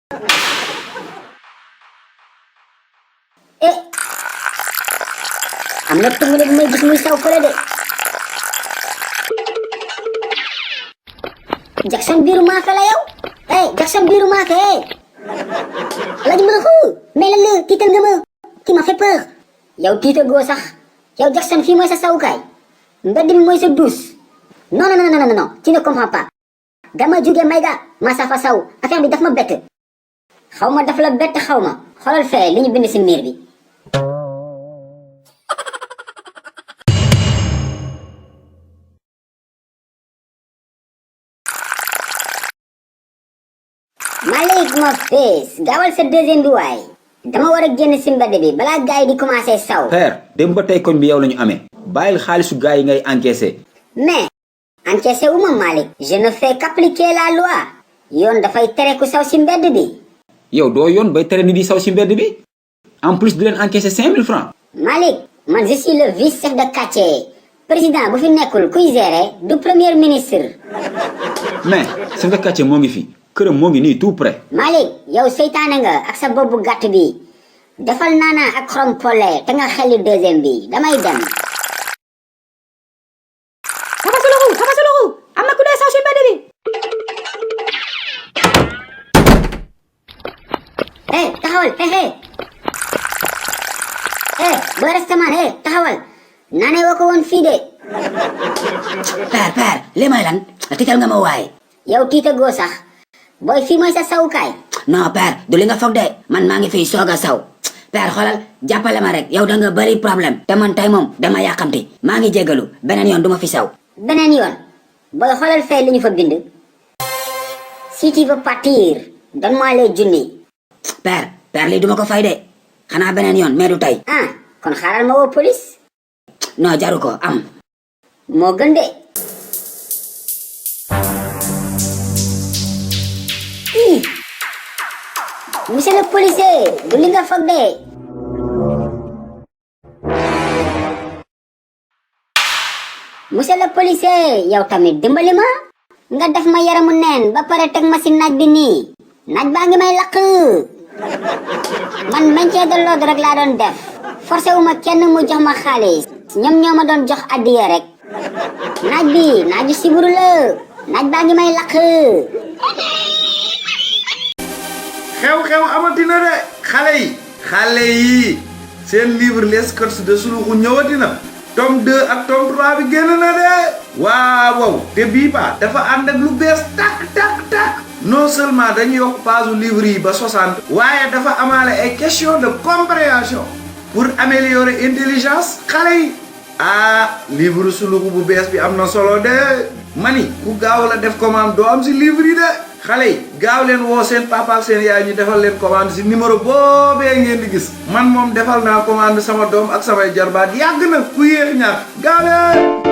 eh am na tungu bu may gis muy saw fële de Jackson biiru maaka la yow Jackson biiru maaka Alaaji Maraxu mais lan la tiital nga ma ki ma fait peur yow tiitagoo sax yow Jackson fii mooy sa sawukaay mbedd mi mooy sa douce non non non non non tu ne comprends pas dama jóge Mayga ma safa saw affaire bi daf ma bett xaw ma daf la bett xaw ma xoolal fee li ñu bind si miir bi Malik ma fees gaawal sa deuxième bi waay dama war a génn si mbedd bi balaa gars yi di commencé saw. père dem ba tey koñ bi yow la ñu amee bàyyil xaalisu gars yi ngay encaissé. mais encaissé wu ma Malik. je ne fais qu'appliquer la loi. yoon dafay tere ku saw si mbedd bi. yow doo yoon bay tere ni di saw si mbedd bi en plus di leen encaissé 5000 francs. Malik man je suis le vice chef de quartier président bu fi nekkul kuy gérer du premier ministre. mais chef de quartier moo ngi fi. këram moo ngi nii tout près. Malik yow seytaane nga ak sa bopp bu gàtt bi defal naana ak xorom pole te nga xeli deuxième bi damay dem. Papa Suluxu am na ku dee saw si mbedd bi. taxawal boo restaurant taxawal naane woo ko woon fii de. père li may lan tiital nga ma waaye. yow tiitagoo sax. boy fii mooy sa sawukaay. non père du li nga foog de man maa ngi fiy soog a saw père xoolal jàppale ma rek yow da nga bari problème te man tey moom dama yàqamti maa ngi jégalu beneen yoon du ma fi saw. beneen yoon booy xoolal fee li ñu fa bind. si tu veux partir donne-moi les junni. père lii duma ko fay de xanaa beneen yoon mais du tey. kon xaaral ma woo police. non jaru ko am. moo gën de. monsieur le policier du li nga foog de. monsieur le policier yow tamit dimbali ma nga def ma yaramu neen ba pare teg ma si naaj bi nii naaj baa ngi may lakk man maintien de l'ordre rek laa doon def forcé wu ma kenn mu jox ma xaalis ñoom ñoo ma doon jox addiya rek naaj bi naaju siburu la naaj baa ngi may lakk. xew amatina de xale yi seen livre les codes de Suluxu ñëwatina tome 2 ak tome 3 bi génn na de waaw te bii ba dafa ànd ak lu bees tak non seulement dañu yokk page livre yi ba 60 waaye dafa amaale ay question de compréhension pour améliorer intelligence xale yi livre Suluxu bu bees bi am na solo de mani ku gaaw la def commande doo am si livre yi de xale yi gaaw leen woo seen papa ak seen yaay ñu defal leen commande si numéro boobee ngeen di gis man moom defal naa commande sama doom ak samay jarbaat yàgg na ku yéex ñaar gaaw leen